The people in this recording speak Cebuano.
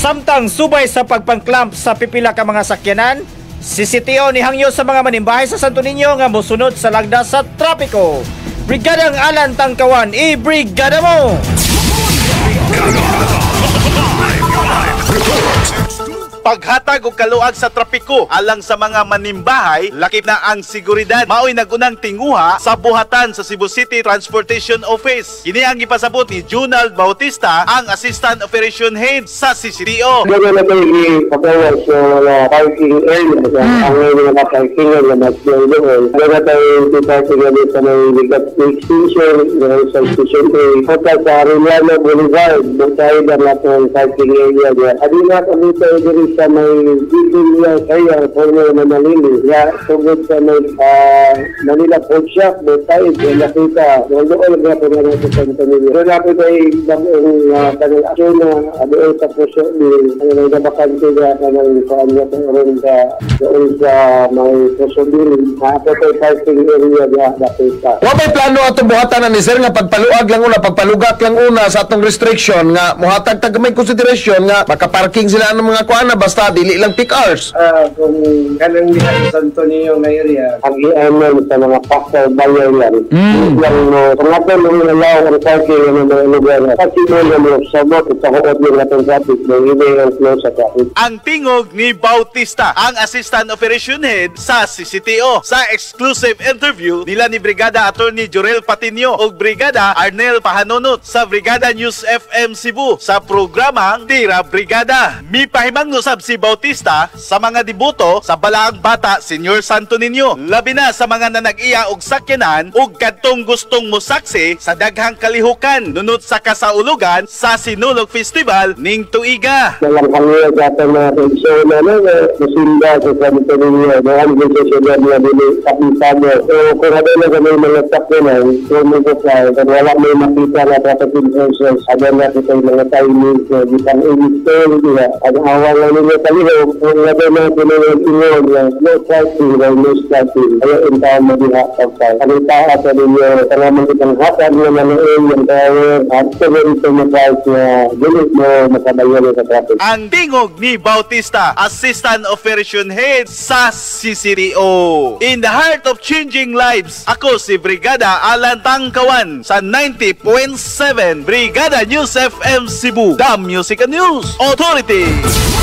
Samtang subay sa pagpang-clamp sa pipila ka mga sakyanan, CCTO nihangyo sa mga manimbahay sa Santo Niño nga mosunod sa lagda sa trapiko. Brigadang Alan Tangkawan, i-brigada mo! Paghatag og kaluag sa trapiko alang sa mga manimbahay, lakip na ang seguridad, maoy nagunang tinguha sa buhatan sa Cebu City Transportation Office. Kini ang gipasabot ni Junald Bautista, ang Assistant Operation Head sa CCTO. Doon na tayo ipagawa sa mga parking area. Ang mga parking area mas doon. Doon na tayo parking area sa may Legazpi Extension, doon sa Station 3. Punta sa Arellano Boulevard, doon tayo na natong parking area. Adi na kami tayo diri sa may Biblia area, former Manalili. Ya, tungkol sa may Manila Food Shop, doon tayo, doon nakita. Doon doon na po na natin sa Manila. Doon natin ay bagong kanang action na doon sa puso ni ano may nabakante na kanang kuan nga ron sa doon sa may puso din. Ato tayo parking area na nakita. Wa may plano atong buhatan na ni sir nga pagpaluag lang una, pagpalugak lang una sa atong restriction nga mohatag tag gamay consideration nga makaparking sila ang mga kuan na basta dili lang peak hours. Kung kanang diha sa Santo Niño nga area, Pag-ianon sa mga pastor buyer lang. Lang mo, kung ato nung nalaw ang parking ng mga lugar na kasi mo na mo sabot sa huot yung atong traffic, may hindi ang flow sa traffic. Ang tingog ni Bautista, ang Assistant Operation Head sa CCTO, sa exclusive interview nila ni Brigada Attorney Jorel Patinio ug Brigada Arnel Pahanonot sa Brigada News FM Cebu sa programang Tira Brigada. Mipahimangno sab si Bautista sa mga deboto sa Balaang Bata Senior Santo Niño, labi na sa mga nanag-iya og sakyanan ug kadtong gustong mosaksi sa daghang kalihukan nunot sa kasaulugan sa Sinulog Festival ning tuiga. Walang hangyo sa atong mga kaigsoon na no, musimba sa Santo Niño, doon din sa siyudad nga dili kapisado. So kung ano na kami mga sakyanan, kung mo ka, kung wala may makita na traffic enforcers, ada na kita yung mga timing, so di pang install, di ba? Ang awa nga ninyo kalihok, kung ano na tinawag ingon, na no parking or no stopping, ayaw in taon mo diha pagpag. Ang tao sa ninyo, kailangan kitang hatag na manood yung power, at sa ito mo na dili mo makabayan sa traffic. Ang tingog ni Bautista, Assistant Operation Head sa CCTO. In the heart of changing lives, ako si Brigada Alan Tangkawan sa 90.7 Brigada News FM Cebu, The Music and News Authority.